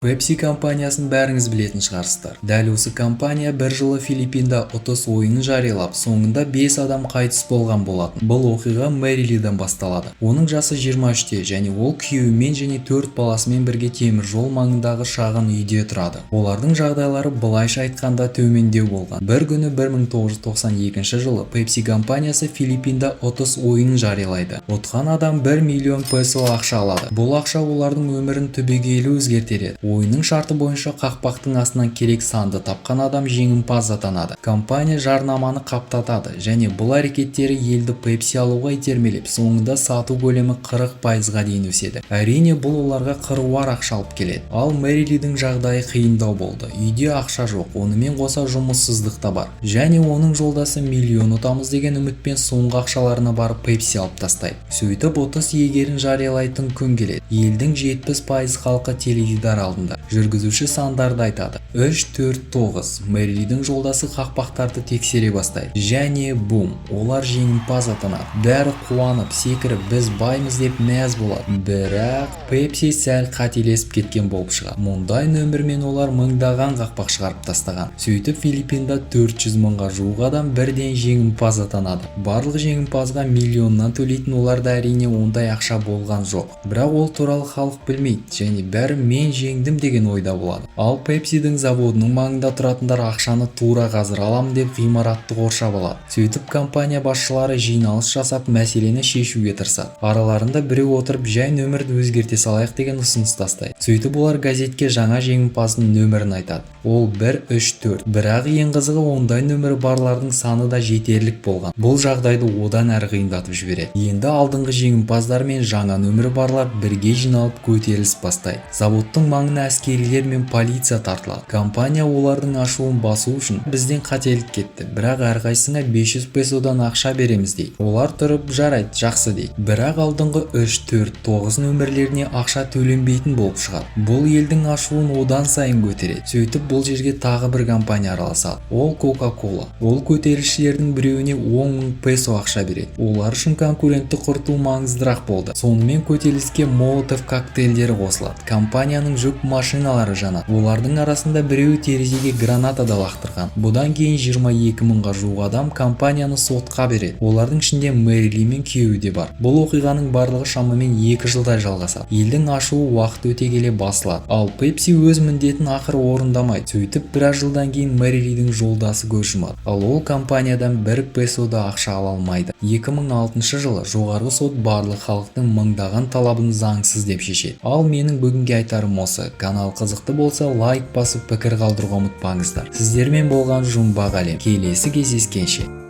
Pepsi компаниясын бәріңіз білетін шығарсыздар. Дәл осы компания бір жылы Филиппинда ұтыс ойынын жариялап, соңында 5 адам қайтыс болған болатын. Бұл оқиға Мэрилидан басталады. Оның жасы 23-те және ол күйеуімен және төрт баласымен бірге темір жол маңындағы шағын үйде тұрады. Олардың жағдайлары, былайша айтқанда, төмендеу болған. Бір күні, 1992 жылы, Pepsi компаниясы Филиппинда ұтыс ойынын жариялайды. Ұтқан адам 1 миллион песо ақша алады. Бұл ақша олардың өмірін түбегейлі өзгертер еді. Ойынның шарты бойынша, қақпақтың астынан керек санды тапқан адам жеңімпаз атанады. Компания жарнаманы қаптатады және бұл әрекеттері елді Пепси алуға итермелеп, соңында сату көлемі 40%-ға дейін өседі. Әрине, бұл оларға қыруар ақша алып келеді. Ал Мэрилидің жағдайы қиындау болды. Үйде ақша жоқ, онымен қоса жұмыссыздық та бар. Және оның жолдасы миллион ұтамыз деген үмітпен соңғы ақшаларына барып Пепси алып тастайды. Сөйтіп, ұтыс иегерін жариялайтын күн келеді. Елдің 70% халқы теледидар алдында. Жүргізуші сандарды айтады: 3, 4, 9. Мэрилидің жолдасы қақпақтарды тексере бастайды. Және бум! Олар жеңімпаз атанады. Бәрі қуанып, секіріп, біз баймыз деп мәз болады. Бірақ Пепси сәл қателесіп кеткен болып шығады. Мұндай нөмірмен олар мыңдаған қақпақ шығарып тастаған. Сөйтіп, Филиппинда 400 мыңға жуық адам бірден жеңімпаз атанады. Барлық жеңімпазға миллионнан төлейтін оларда, әрине, ондай ақша болған жоқ. Бірақ ол туралы халық білмейді және бәрі мен жеңдім деген ойда болады. Ал Пепсидің заводының маңында тұратындар ақшаны тура қазір аламын деп ғимаратты қоршап алады. Сөйтіп, компания басшылары жиналыс жасап, мәселені шешуге тырысады. Араларында біреу отырып, жай нөмірді өзгерте салайық деген ұсыныс тастайды. Сөйтіп, олар газетке жаңа жеңімпаздың нөмірін айтады. Ол 1, 3, 4. Бірақ ең қызығы, ондай нөмірі барлардың саны да жетерлік болған. Бұл жағдайды одан әрі қиындатып жібереді. Енді алдыңғы жеңімпаздар мен жаңа нөмірі барлар бірге жиналып, көтеріліс бастайды. Заводтың маңына әскерилер мен полиция тартылады. Компания олардың ашуын басу үшін: «Бізден қателік кетті, бірақ әрқайсыңа 500 песодан ақша береміз», – дейді. Олар тұрып, «Жарайды, жақсы», – дейді. Бірақ алдыңғы 3, 4, 9 нөмірлеріне ақша төленбейтін болып шығады. Бұл елдің ашуын одан сайын көтереді. Сөйтіп, бұл жерге тағы бір компания араласады. Ол Кока-Кола. Ол көтерілісшілердің біреуіне 10 мың песо ақша береді. Олар үшін конкурентті құрту маңыздырақ болды. Сонымен, көтеріліске молотов коктейльдері қосылады. Компанияның жүк машиналары жанады. Олардың арасында біреуі терезеге граната да лақтырған. Бұдан кейін 22 мыңға жуық адам компанияны сотқа береді. Олардың ішінде Мэрили мен күйеуі де бар. Бұл оқиғаның барлығы шамамен 2 жылдай жалғасады. Елдің ашуы уақыт өте келе басылады. Ал Пепси өз міндетін ақыры орындамайды. Сөйтіп, біраз жылдан кейін Мэрилидің жолдасы көз жұмады. Ал ол компаниядан бір песо да ақша ала алмайды. 2006 жылы жоғарғы сот барлық халықтың мыңдаған талабын заңсыз деп шешеді. Ал менің бүгінге айтарым осы. Канал қызықты болса, лайк басып, пікір қалдыруға ұмытпаңыздар. Сіздермен болған Жұмбақ Әлем. Келесі кездескенше.